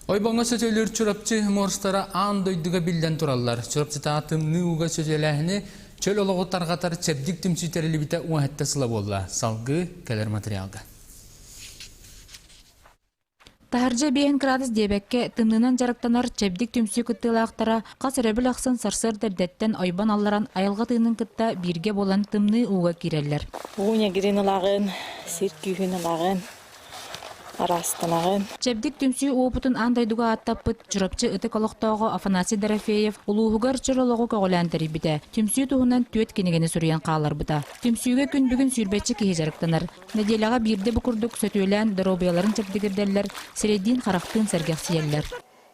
Ойбоҥҥо сөтөлүүр Чурапчы морстара аан дойдуга биллэн тураллар. Чурапчытааҕы тымныы ууга сөтүөлээһини чөл олоҕу тарҕатар чэбдик түмсүү тэриллибитэ 17 сыла буолла. Салгыы кэлэр материалга. Таһырдьа биэһин кыраадыс диэбэккэ, тымныынан дьарыктанар чэбдик түмсүү кыттыылаахтара хас өрөбүл ахсын сарсыарда эрдэттэн ойбон алларан айылҕа тыынын кытта бииргэ буолан тымныы ууга киирэллэр. Уу ньэгирин ылаҕын, сир күүһүн ылаҕын, Араастанаҕын. Чэбдик түмсүү уопутун аан дойдуга ааттаппыт Чурапчы ытык олохтооҕо Афанасий Дорофеев улууһугар чөл олоҕу көҕүлээн тэрийбитэ. Түмсүү туһунан түөрт кинигэни суруйан хаалларбыта. Түмсүүгэ күн бүгүн сүүрбэччэ киһи дьарыктанар. Нэдиэлэҕэ биирдэ бу курдук сөтүөлээн доруобуйаларын чэбдигирдэллэр, сирэйдиин-харахтыын сэргэхсийэллэр.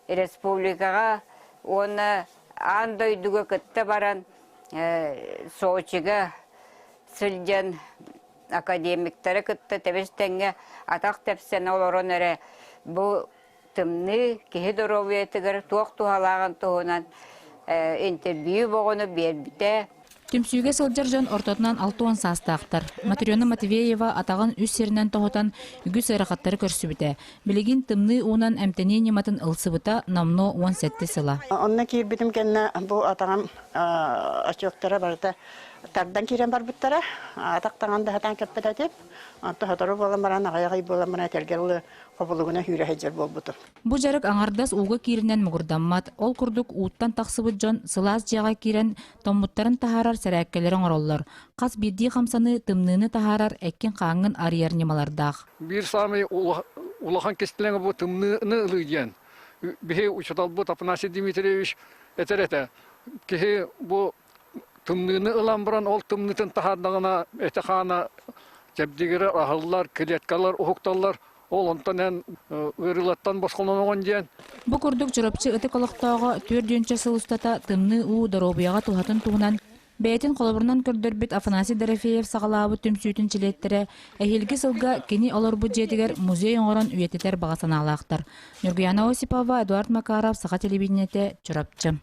Республикаҕа уонна аан дойдуга кытта баран Сочига сылдьан академиктары кытта тэбис-тэҥҥэ атах тэпсэн олорон эрэ бу тымныы киһи доруобуйатыгар туох туһалааҕын туһунан интервью боҕону биэрбитэ. Түмсүүгэ сылдьар дьон ортотунан 60 саастаахтар. Матрена Матвеева атаҕын үс сиринэн тоһутан үгүс ыарахаттары көрсүбүтэ. Билигин тымныы уунан эмтэнии ньыматын ылсыбыта номнуо 17 сыла. Онно киирбитим кэннэ бу атаҕым очоктара барыта тардан киирэн барбыттара. Атах таҥан да сатаан кэппэт этим. Онто сотору буолан баран, аҕыйах ый буолан баран этэргэ дылы хобулугуна сүүрэ сылдьар буолбутум. Бу дьарык аҥардас ууга кииринэн муҥурдаммат. Ол курдук ууттан тахсыбыт дьон сылаас дьиэҕэ киирэн тоҥмуттарын таһаарар сэрээккэлэри оҥороллор. Хас биирдии хамсаныы тымныыны таһаарар эккин-хааҥҥын арыйар ньымалардаах. Биир саамай улахан кистэлэҥэ бу тымныыны ылыы диэн. Биһи учууталбыт Афанасий Дмитриевич этэр этэ. Киһи бу тымныыны ылан баран ол тымныытын таһаардаҕына этэ-хаана чэбдигирэр, аһыллар, клеткалар уһукталлар. Ол онтон эн ыарыылартан босхолоноҕун диэн. Бу курдук Чурапчы ытык олохтооҕо түөрт сыл устата тымныы уу доруобуйаҕа туһатын туһунан бэйэтин холобурунан көрдөрбүт Афанасий Дорофеев саҕалаабыт түмсүүтүн чилиэттэрэ эһиилги сылга кини олорбут дьиэтигэр музей оҥорон үйэтитэр баҕа санаалаахтар. Ньургуяна Осипова, Эдуард Макаров, Саха телевидениетэ, Чурапчы.